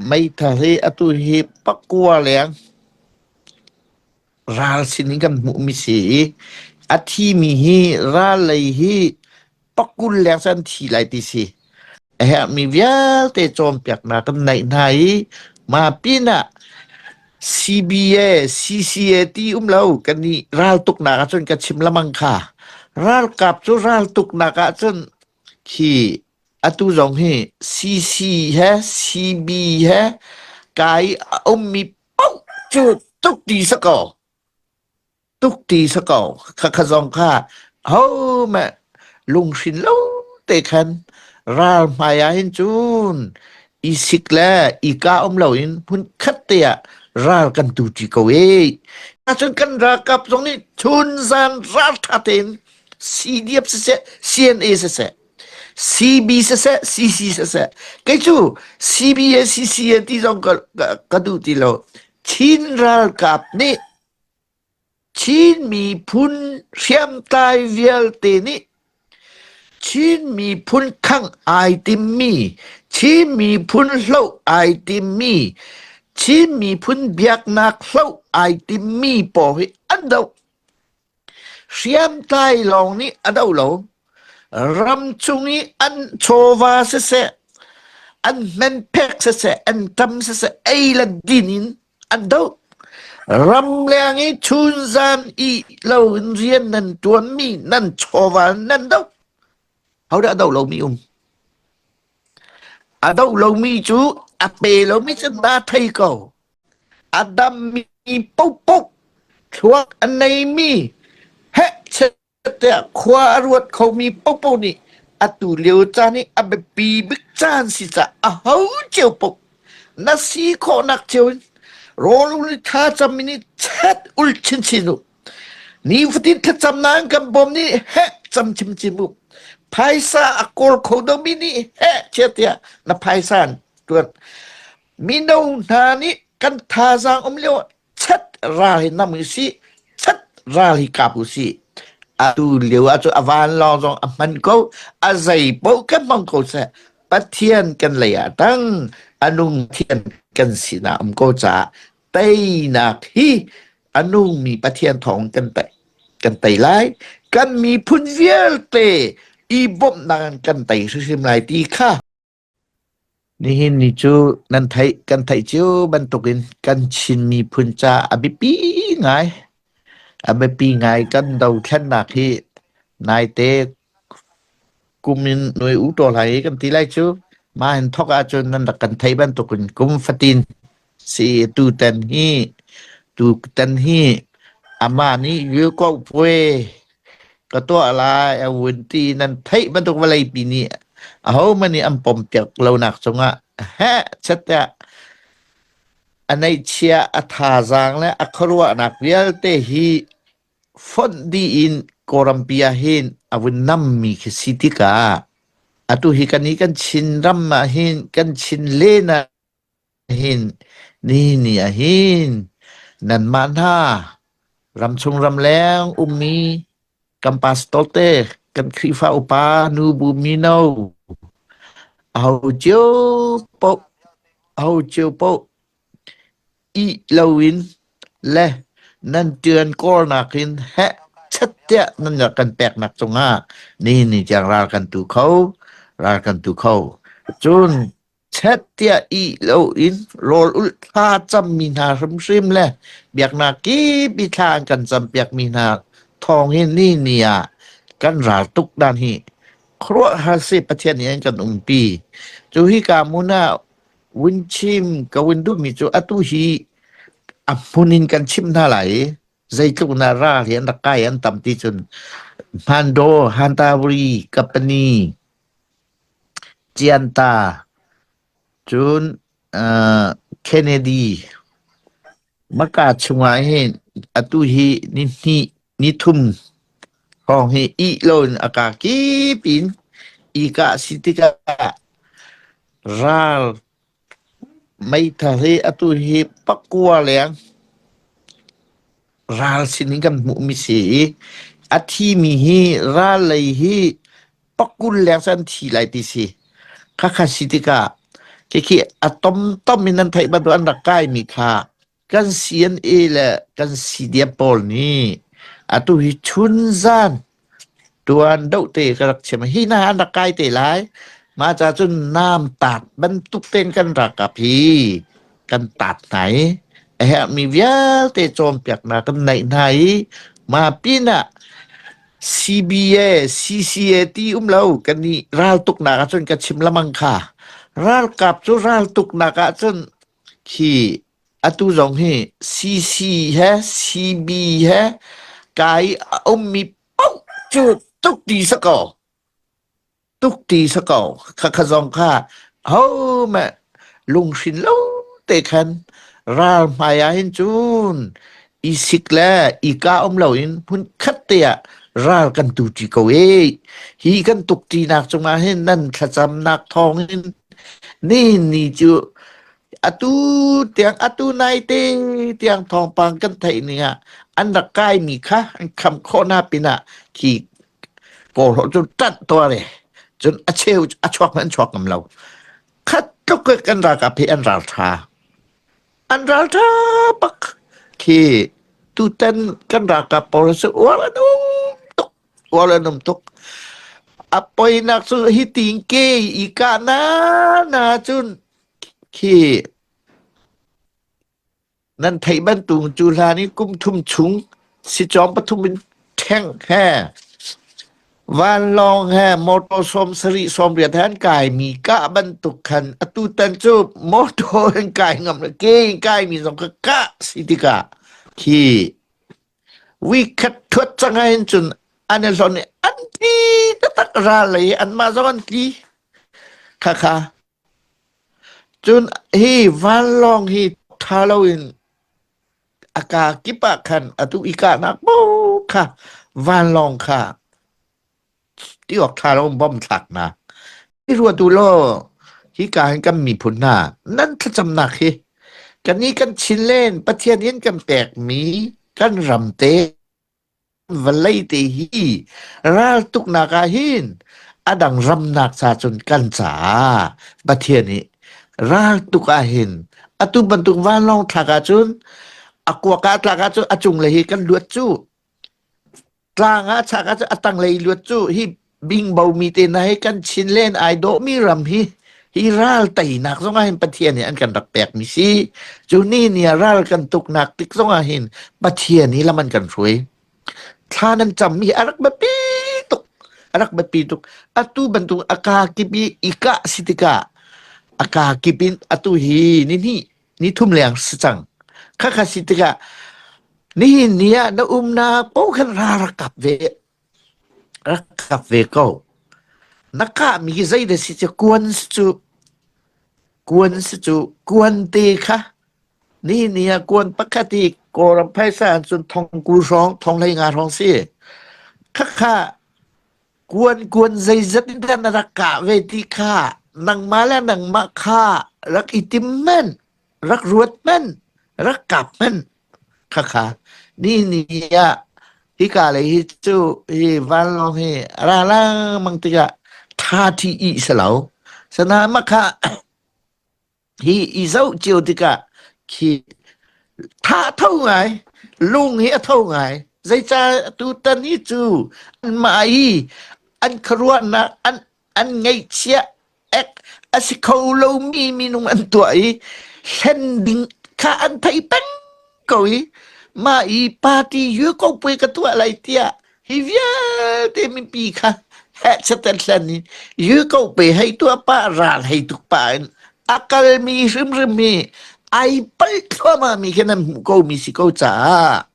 Meithal hi atu hi pakua leng ral sin in kan hmuhmi si i a thimi hi ral lei hi pakul leng cu an thi lai ti si. A herhmi vialte cawnpiaknak kan neih hna i mah pinah CBA, CCA ti um lo kan i raltuknak ahcun ka chim lamang kha. Ralkap cu raltuknak ahcun khi atu zong hi CC he CB he kai a ummi paoh cu tuk ti si ko. Tuk ti si ko. Khakha zong kha hohmanh lunghrin lo te khan ral hmai ah hin cun i sik le i kah um loin hmunkhat te ah ral kan tu ṭi ko ee. Ahcun kan ralkap zong nih chunzan ralṭha tein CDF siseh, CNA siseh, CB siseh, CC siseh. Kei cu CB le CC ti zong ka, ka, ka duh ti lo. Chin ralkap nih Chin miphun hriamtlai vialte nih Chin miphun khangh ai timmi, Chin miphun hloh ai timmi, Chin miphun biaknak hloh ai timmi pawl hi an doh. Hriamtlai lawng nih a doh lo. Ramchung i an chawva siseh, an hmenphek siseh, an ṭam siseh, ei le din in an doh. Ramleng i chunzan i loin rian nan ṭuanmi nan chawva nan doh. Hodah a doh lomi um? A doh lomi cu a pe lomi cu naa thei ko. A dammi paohpaoh thluak a neimi heh tiah khua a ruat khomi paohpaoh nih atu lio caan hi a biapi bik caan si caah aho cio paoh na si khawhnak cio in rawl ul i thlacam in i chet ul chinchin u. Nifatin thlacamnak an kan bawm nih heh cam chinchin u. Phaisa a kawl kho lomi nih heh chia tiah na phaisa an tuan. Mino hna nih kan thazaang um lio chat ral hi nam usih chat ral hi kap usih atu lio ah cu a vanlawng zong a hman ko a zei paoh kan hmang ko seh Pathian kan lei ah tang a nung thian kan sinah um ko caah teinak hi a nungmi Pathian thawng kan tei kan tei lai kan miphun vialte i bawmhnak in kan tei hrimhrim lai ti kha Nihin ni cu nan theih kan theih cio bantukin kan Chin miphun ca a biapi ngai. A biapi ngai kan dothlennak hi naite kum in nuai u taw lai kan ti lai cu. Mah hin thawk ahcun nan rak kan theih bantukin kum fatin si tutan hi tutan hi amah nih Yukohpue ka tuah lai a vun ti nan theih bantuk vawleipi nih ahohmanh nih an pompiak lonak cungah heh chet tiah a neihchia a thazaang le a khuaruahnak vialte hi fonh dih in Kawlrampi ah hin a vun nammi khi si tikah atu hi kan i kan Chinram ah hin kan Chin len ah hin nihin ni ah hin nanmah hna ramchung ramleng ummi kan pastor te kan Khrihfa upa nubu mino aho cio paoh aho cio paoh ih loin le nan ṭuan kawlnak in heh chat tiah nan rak kan peknak cungah nihin ni tiang ral kan tu kho ral kan tu kho cun Chet tiah ih loin rawl ulh thla cammi hna hrimhrim le biaknak kip i thla an kan campiakmi hna thawng hin ni ni ah kan ral tuk dan hi khuaruahhar si Pathian nih an kan umpi. Cu hika hmun ah vun chim ka vun duhmi cu atu hi a hmun in kan chimh hna lai i zeitluk na ral hi an rak kai an tam ti cun Hmandaw, Hantawri, Kapani, Cianta, cun Kennedy Maka chungah hin atu hi nihnih nithum hrawng hi ih loin a kaa kip in i kah si tikah ral meithal hi atu hi pakua leng ral sin in kan hmuhmi si i a thimi hi ral lei hi pakul leng cu an thi lai ti si. Khakha si tikah. Khikhi a tomtom in nan theih bantuk an rak kaimi kha kan CNA le kan CDF pawl nih atu hi chunzan tuan doh te ka rak chim hi na an rak kai te lai mah ca cun nam tat bantuk ten kan ralkap hi kan tat hna i a herhmi vialte cawnpiaknak kan neih hna i mah pinah CBA, CCA ti um lo kan i raltuknak ahcun ka chim lamang kha ralkap cu raltuknak ahcun khi atu zong hi CC he CB he kai a ummi paoh cu tuk ti sa ko tuk ti sa ko khakha zong kha ho mah lunghrin lo te khan ral hmai ah hin cun i sik le i ka um loin hmun khat te ah ral kan tu ṭi ko e hi kan tuk ṭinak cungah hin nan thlacamnak thawngin ni ni cu atu tiang atu nai te tiang thawngpang kan theih ning ah an rak kaimi kha an kham khawh hna pinah khi Kawl holh cu ṭanh tuar i cun a cheu a chuak an chuak ngam lo. Khat tluk kan ralkap hi an ral ṭha. An ral ṭha bak. Khi tutan kan ralkap pawl cu uar an um tuk. Uar an um tuk. A poinak cu hi ting ke i ka na na cun khi Nan theih bantuk cu hlan i kum thum chung sicawng pathum in ṭheng he vanlawng he motor 70 80 he an kaimi kah bantuk khan atutan cu motor in kai ngam lo ke in kaimi zong kha kah si tikah khi weekhat thuat cang ahhin cun an i hlonh i an tli taktak ral lei anmah zong an tli khakha Cun hi vanlawng hi ṭha loin a kaa kip ah khan atu i kahnak paoh kha vanlawng kha ti awk ṭha lo in bomb thlaknak. I ruat u law hika hin kan miphun hna nan thlacamnak hi kannih kan Chinland Pathian in kan pekmi kan ram te Vawlei te hi raltuknak ah hin a dang ramnak ca cun kan caah Pathian nih raltuk ah hin atu bantuk vanlawng thlak ahcun a kuak ah tlak ahcun a cunglei hi kan luat cu tlang ah chak ahcun a tanglei luat cu hi bingbo mi te hna hi kan Chinland ai dawhmi ram hi hi ral teinak zong ah hin Pathian nih an kan rak pekmi si cu ni ni ah ral kan tuknak tik zong ah hin Pathian hi lam an kan hruai thla nan cammi a rak biapi tuk a rak biapi tuk atu bantuk a ka kip i i kah si tikah a ka kip in atu hi ni hnih ni thum leng si cang khakha si tikah nihin ni ah na umnak paoh khan ra rak kap ve Rak kap ve ko. Na kahmi hi zeidah si cu kuan si cu kuan si cu kuan te kha ni ni ah kuan pakhat i Kawlram phaisa ah cun thong kul hrawng thong 15 hrawng si. Khakha kuan kuan zeizat in dah na rak kah ve ti kha nangmah le nangmah kha rak i tim men rak ruat men rak kap men Khakha ni ni ah hika lei hi cu hi vanlawng hi a ra lengmang tikah tha thi i si lo. Sana makha hi i zoh cio tikah khi tha tho ngai lung hi a tho ngai zeicah tutan hi cu anmah i an khuaruahnak an an ngeihchiah ek a si kho lomi minung an tuah i hlen ding kha an thei peng ko i mah i party yu ko pui ka tuah lai tiah hi vialte mipi kha heh chatan hlen i yu ko pe hei tuah pa ral hei tuk pa in a kalmi hrimhrim hi ai pal thluahmah mi khi nan hmuh ko mi si ko caah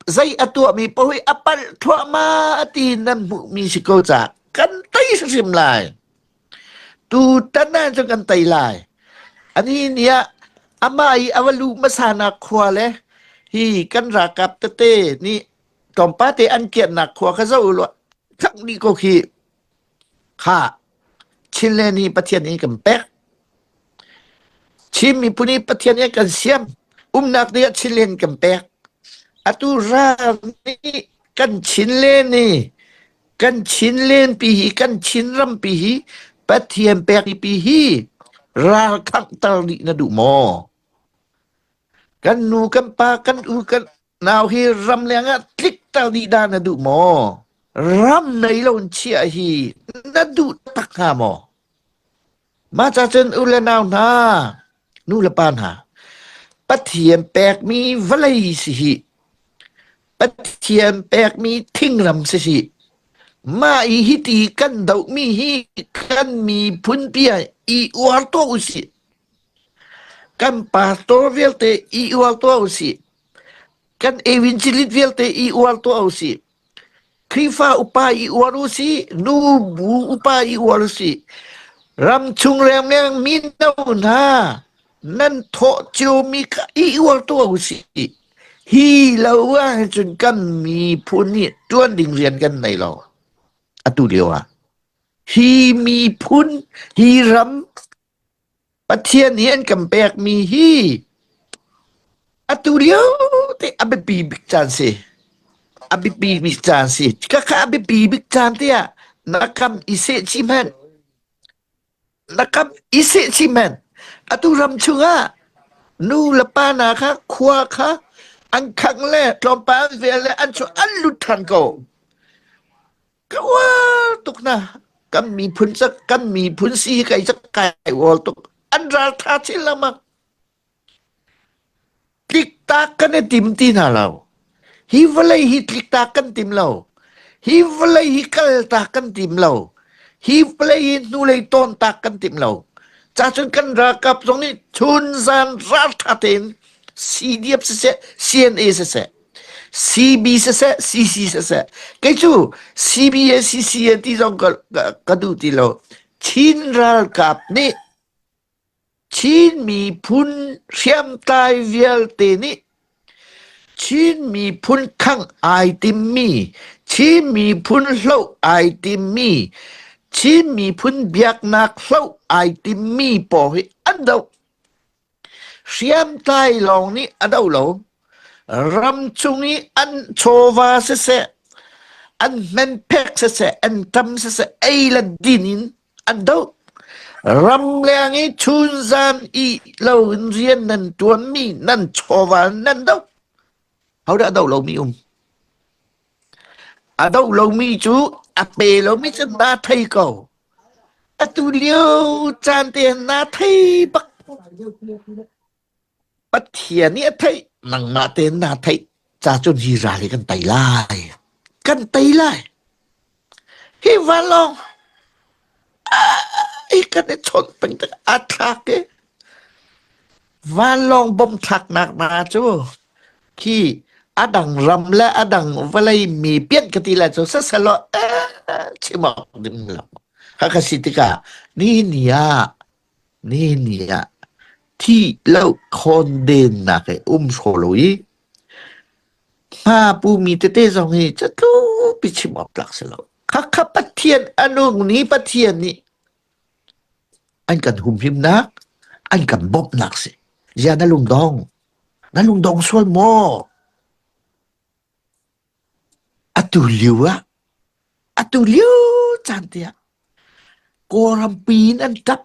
Zei a tuahmi paoh hi a palh thluahmah ti nan hmuhmi si ko caah kan tei hrimhrim lai. Tutan ah cun kan tei lai. Ani nih ah amah i a va luh hmasanak khua le hi kan ralkap tete nih tlawmpal te an kiannak khua kha zoh u law khangh dih ko khi. Kha Chinland hi Pathian nih kan pek. Chin miphun hi Pathian nih kan siam. Umnak ding ah Chinland kan pek. Atu ral nih kan Chinland hi kan Chinland pi hi kan Chinram pi hi Pathian pek pi hi ral khanghter dih na duh maw? Kan nu kan pa kan u kan nau hi ramleng ah tlikter dih dah na duh maw? Ram nei lo in chiah hi na duh tak hnga maw? Mah ca cun u le nau hna, nu le pa hna, Pathian pekmi vawlei si hi, Pathian pekmi thingram si hi, mah i hiti kan dohmi hi kan miphun pi ah i uar tuah usih. Kan pastor vialte i uar tuah usih. Kan evangelist vialte i uar tuah usih. Khrihfa upa i uar usih, nubu upa i uar usih. Ramchung lengmang mino hna nan thawh ciomi kha i uar tuah usih. Hi lo ahcun kan miphun nih ṭuan ding rian kan nei lo. Atu lio ah. Hi miphun, hi ram Pathian nih an kan pekmi hi atu lio te a biapi bik caan si. A biapi bik caan si. Khakha a biapi bik caan tiah na kam i seh chih hmanh. Na kam i seh chih hmanh. Atu ram chungah nu le pa hna kha khua kha an khangh le tlawmpal an vel le an chuah an lut ṭhan ko. Ka uar tuk hna. Kan miphun cak kan miphun si hi kai cak kai uar tuk. An ralṭha chin lengmang. Tliktak kan i tim ti hna lo. Hi vawlei hi tliktak kan tim lo. Hi vawlei hi kaltak kan tim lo. Hi vawlei hi hnulei tawntak kan tim lo. Cacun kan ralkap zong nih chun zan ralṭha tein CDF siseh, CNA siseh, CB siseh, CC siseh. Kei cu CB le CC ti zong ka, ka, ka duh ti lo. Chin ralkap nih Chin miphun hriamtlai vialte nih Chin miphun khangh ai timmi, Chin miphun hloh ai timmi, Chin miphun biaknak hloh ai timmi pawl hi an doh. Hriamtlai lawng nih a do lo. Ramchung i an chawva siseh, an hmenphek siseh, an tam siseh, ei le din in an doh. Ramleng i chunzan i lo in rian nan ṭuanmi nan chawva nan doh. Hodah a doh lomi um? A doh lomi cu a pe lomi cu naa thei ko. Atu lio caan te naa thei bak. Pathian nih a theih, nangmah tein naa theih. Ca cun hi ral hi kan tei lai. Kan tei lai. Hi vanlawng ai kan i chawnh peng tak a thlak i vanlawng bom thlaknak hna cu khi a dang ram le a dang vawlei mi pian ka ti lai cu sasalaw chim awk ding lo. Khakha si tikah ni ni ah ni ni ah thi lo khawn dennak he um hraw lo i hma pumi tete zong hi catlupi chim awk tlak si lo. Khakha Pathian a nung ni Pathian nih an kan humhimnak, an kan bawmhnak si. Zia na lungdong. Na lungdong sual maw? Atu lio ah, atu lio caan te ah Kawlram pi in an ṭap.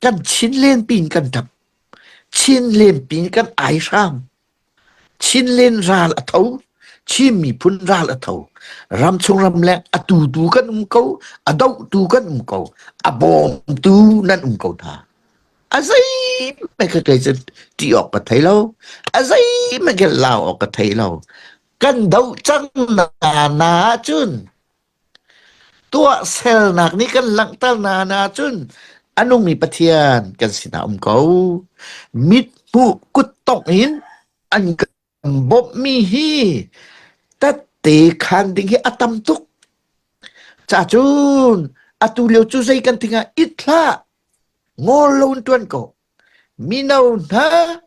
Kan Chinland pi in kan ṭap. Chinland pi in kan aihram. Chinland ral a tho. Chin miphun ral a tho. Ramchung ramleng a tutu kan um ko, a dohtu kan um ko, a bawmtu nan um ko hna. A zeihmanh ka kei cu ṭih awk ka thei lo. A zeihmanh ka lau awk ka thei lo. Kan doh cang na na ahcun tuahsernak nih kan langhter na na ahcun a nungmi Pathian kan sinah um ko. Mithmuh kuttongh in an kan bawmhmi hi tette khan ding hi a tam tuk. Cacun atu lio cu zei kan ti hnga it hlah. Ngol lo in ṭuan ko. Mino hna,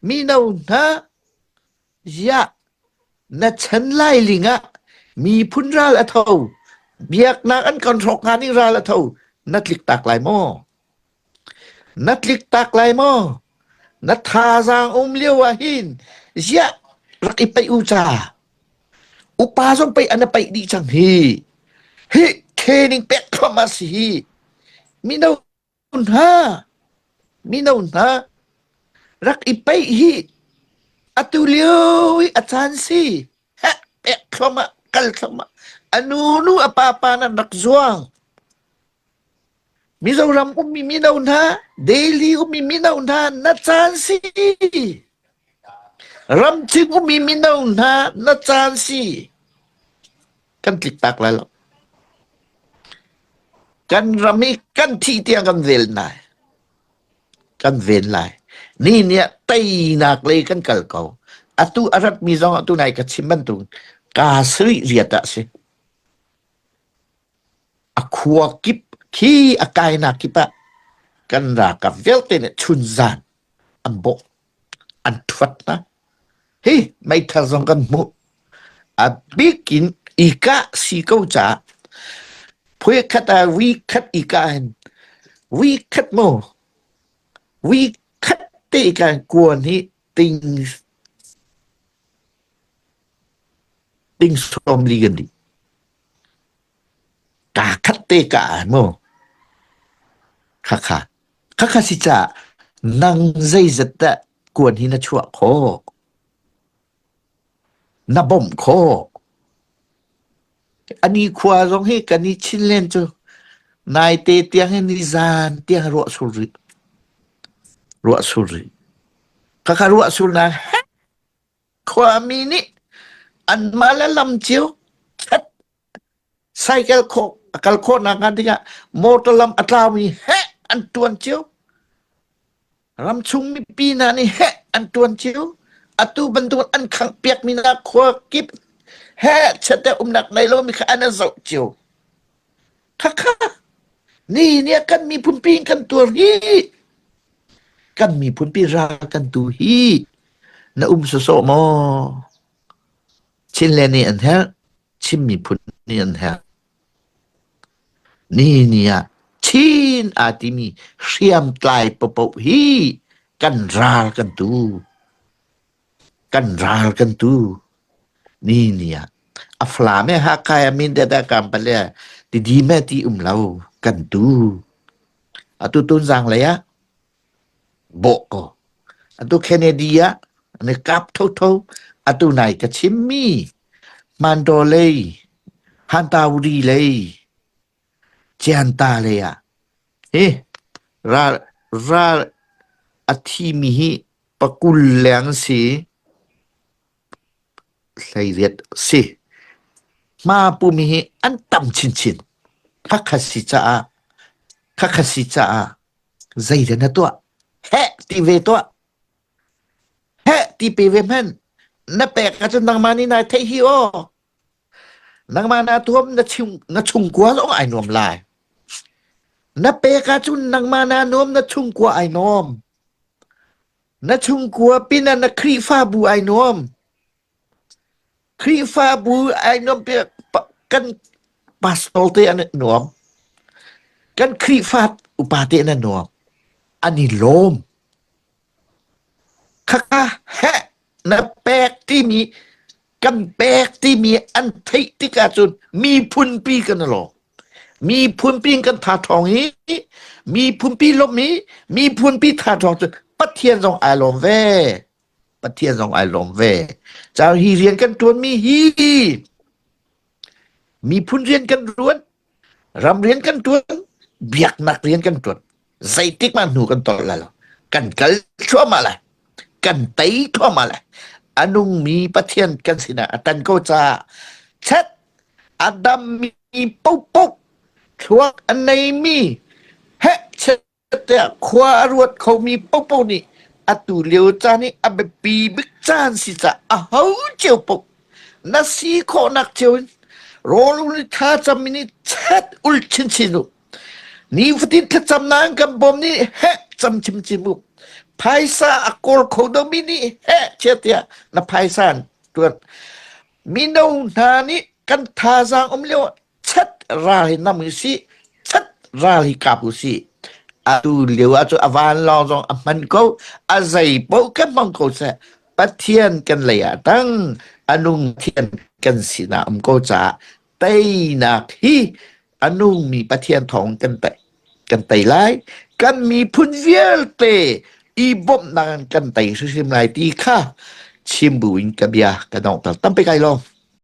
mino hna, ziah na chan lailing ah miphun ral a tho, biaknak an kan hrawk hnga ning ral a tho, na tlik tak lai maw? Na tlik tak lai maw? Na thazaang um lio ah hin ziah rak i paih u ca. Upa zong pei an i paih dih cang hi. Hi training pek thluahmah si hi. Mino hna, mino hna, rak i peih hi atu lio i a caan si. Heh, pek thluahmah, kal thluahmah. A nu nu a pa pa nan rak zuang. Mizoram ummi mino hna, Delhi ummi mino hna, na caan si. Ramching ummi mino hna, na caan si. Kan tlik tak lai lo. Kan ram hi kan thih tiang kan vel lai. Kan ven lai. Ni nih ah teinak lei kan kal ko. Atu a ratmi zong atu nai ka chim bantuk kaa sarih riat ah si. A khua kip khi a kainak kip ah kan ralkap vialte nih chunzan an bawh an thuat hna. Hi meithal zong kan hmuh. A bik in i kah si ko caah phui khat ah wi khat i kah hin wi khat mu wi khat te i kah hin kuan hi ting ting 40 kan dih. Kaa khat te ka ah mu. Khakha. Khakha si caah nang zeizat dah kuan hi na chuah khawh? Na bawmh khawh? Ani khua zong hi kan i Chinland cu naite tiang hin nizan tiang ruah sur rih. Ruah sur rih. Khakha ruah sur na Khuami nih anmah le lam cio that cycle khawh a kal khawhnak hnga dingah motor lam a tlaumi heh an tuan cio. Ramchung mipi hna nih heh an tuan cio. Atu bantuk an khangh piakmi hna khua kip heh chiat umnak nei lomi kha an zoh cio. Khakha ni nih kan miphun pi in kan tuar hi kan miphun pi ral kan tu hi na um sawsawh maw? Chinland nih an herh, Chin miphun nih an herh. Ni ni ah Chin aa timi hriamtlai paohpaoh hi kan ral kan tu. Kan ral kan tu. Ni ni ah a Falam he Hakha he Mindat he Kampale he Tidim he ti um lo kan tu. Atu Tunzang lei ah bawh ko. Atu Kennedy ah an i kap thotho. Atu nai ka chimmi Hmantaw lei, Hantawri lei, Cianta lei ah hi ral ral a thimi hi pakul leng si 18 si. Hma pumi hi an tam chinchin. Khakha si caah khakha si caah zeidah na tuah? Heh ti ve tuah. Heh ti pe ve hmanh. Na pek ahcun nangmah nih nai theih hi aw. Nangmah naa tuam na chung na chungkua zong ai nuam lai. Na pek ahcun nangmah naa nuam na chungkua ai nuam. Na chungkua pinah na Khrihfabu ai nuam. Khrihfabu ai nuam kan pastor te an i nuam. Kan Khrihfa upa te an i nuam. An i lawm. Khakha heh na pek timi kan pek timi an theih tik ahcun miphunpi kan i lawm. Miphunpi in kan tha ṭhawng i miphunpi lawmh i miphunpi tha ṭhawng cu Pathian zong ai lawm ve. Pathian zong ai lawm ve. Caah hi rian kan ṭuanmi hi miphun rian kan ṭuan, ram rian kan ṭuan, biaknak rian kan ṭuan. Zeitik mah hnu kan tolh lai lo. Kan kal thluahmah lai. Kan tei thluahmah lai. A nungmi Pathian kan sinah a tan ko caah chat a dammi paohpaoh thluak a neimi heh tiah khua a ruat khomi paohpaoh nih atu lio caan hi a biapi bik caan si caah aho cio paoh na si khawhnak cio in rawl ul i thlacam in i chet ul chinchin u. Nifatin thlacam na kan bawm nih heh cam chinchin u. Phaisa a kawl kho domi nih heh chia tiah na phaisa an tuan. Mino hna nih kan thazaang um lio chat ral hi nam usih chat ral hi kap usih atu lio ah cu a vanlawng zong a hman ko a zei paoh kan hmang ko seh Pathian kan lei ah tang a nung thian kan sinah um ko caah teinak hi a nungmi Pathian thawng kan tei. Kan tei lai. Kan miphun vialte i bawmhnak in kan tei hrimhrim lai ti kha chim buin ka bia ka donghter. Tampi kai lawm.